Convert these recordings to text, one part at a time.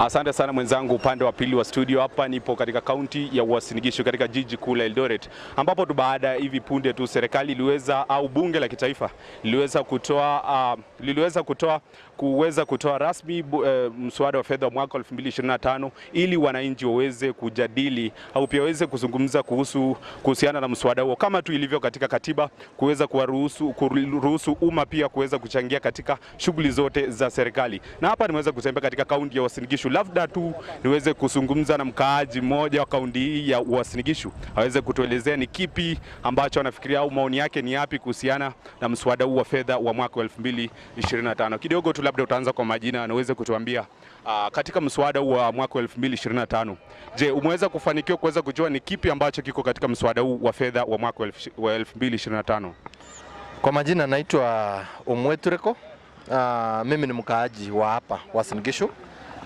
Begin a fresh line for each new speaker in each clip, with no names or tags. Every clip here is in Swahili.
Asante sana mwenzangu upande wa pili wa studio. Hapa nipo katika kaunti ya Uasin Gishu katika jiji kuu la Eldoret, ambapo tu baada ya hivi punde tu serikali iliweza au bunge la kitaifa liliweza kutoa kuweza kutoa rasmi mswada wa fedha wa mwaka 2025 ili wananchi waweze kujadili au pia waweze kuzungumza kuhusiana na mswada huo, kama tu ilivyo katika katiba kuweza kuwaruhusu kuruhusu umma pia kuweza kuchangia katika shughuli zote za serikali. Na hapa nimeweza kutembea katika kaunti ya Uasin Gishu, labda tu niweze kuzungumza na mkaaji mmoja wa kaunti hii ya Uasin Gishu aweze kutuelezea ni kipi ambacho anafikiria au maoni yake ni yapi kuhusiana na mswada huu wa fedha wa mwaka 2025. Kidogo tu labda utaanza kwa majina na uweze kutuambia katika mswada huu wa mwaka 2025, je, umeweza kufanikiwa kuweza kujua ni kipi ambacho kiko katika mswada huu wa fedha wa mwaka wa 2025?
Kwa majina naitwa Omwetureko. Mimi ni mkaaji wa hapa Uasin Gishu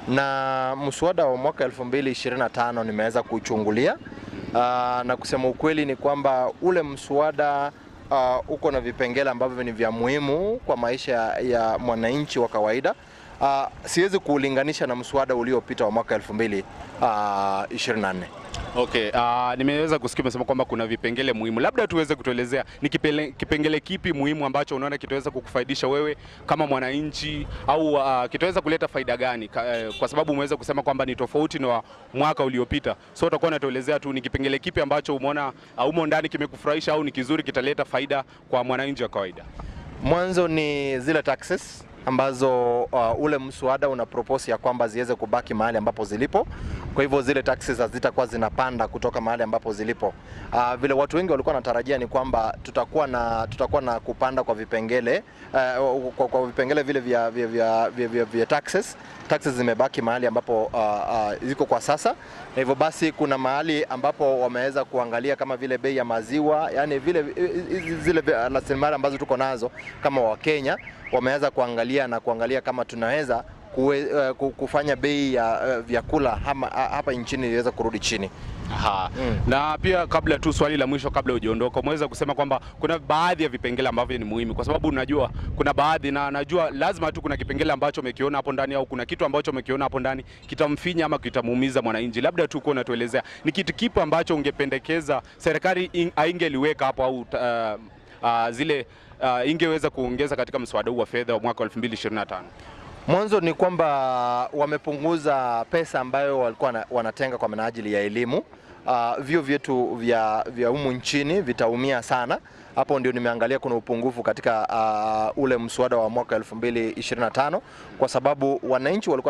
na mswada wa mwaka 2025 nimeweza kuchungulia na kusema ukweli ni kwamba ule mswada uko na vipengele ambavyo ni vya muhimu kwa maisha ya mwananchi wa kawaida. Siwezi kuulinganisha na mswada uliopita wa mwaka 2024.
Okay, nimeweza kusikia umesema kwamba kuna vipengele muhimu. Labda tuweze kutuelezea ni kipengele kipi muhimu ambacho unaona kitaweza kukufaidisha wewe kama mwananchi au kitaweza kuleta faida gani? Kwa sababu umeweza kusema kwamba ni tofauti na wa mwaka uliopita. So utakuwa unatuelezea tu ni kipengele kipi ambacho umeona umo ndani kimekufurahisha au ni kizuri kitaleta faida kwa mwananchi wa kawaida.
Mwanzo ni zile taxes ambazo ule mswada una propose ya kwamba ziweze kubaki mahali ambapo zilipo. Kwa hivyo zile taxes hazitakuwa zinapanda kutoka mahali ambapo zilipo. Vile watu wengi walikuwa wanatarajia ni kwamba tutakuwa na kupanda kwa vipengele kwa vipengele vile vya taxes. Taxes zimebaki mahali ambapo ziko kwa sasa, na hivyo basi kuna mahali ambapo wameweza kuangalia kama vile bei ya maziwa, yani vile zile rasilimali ambazo tuko nazo kama Wakenya, wameweza kuangalia na kuangalia kama tunaweza kufanya bei ya vyakula hapa nchini iweze kurudi chini.
Aha. Na pia kabla tu swali la mwisho kabla hujaondoka, umeweza kusema kwamba kuna baadhi ya vipengele ambavyo ni muhimu, kwa sababu unajua kuna baadhi na najua lazima tu kuna kipengele ambacho umekiona hapo ndani au kuna kitu ambacho umekiona hapo ndani kitamfinya ama kitamuumiza mwananchi. Labda tu uko unatuelezea ni kitu kipi ambacho ungependekeza serikali aingeliweka hapo au zile ingeweza kuongeza katika mswada huu wa fedha wa mwaka 2025.
Mwanzo ni kwamba wamepunguza pesa ambayo walikuwa wanatenga kwa minajili ya elimu. Vyuo vyetu vya humu nchini vitaumia sana. Hapo ndio nimeangalia kuna upungufu katika ule mswada wa mwaka 2025 kwa sababu wananchi walikuwa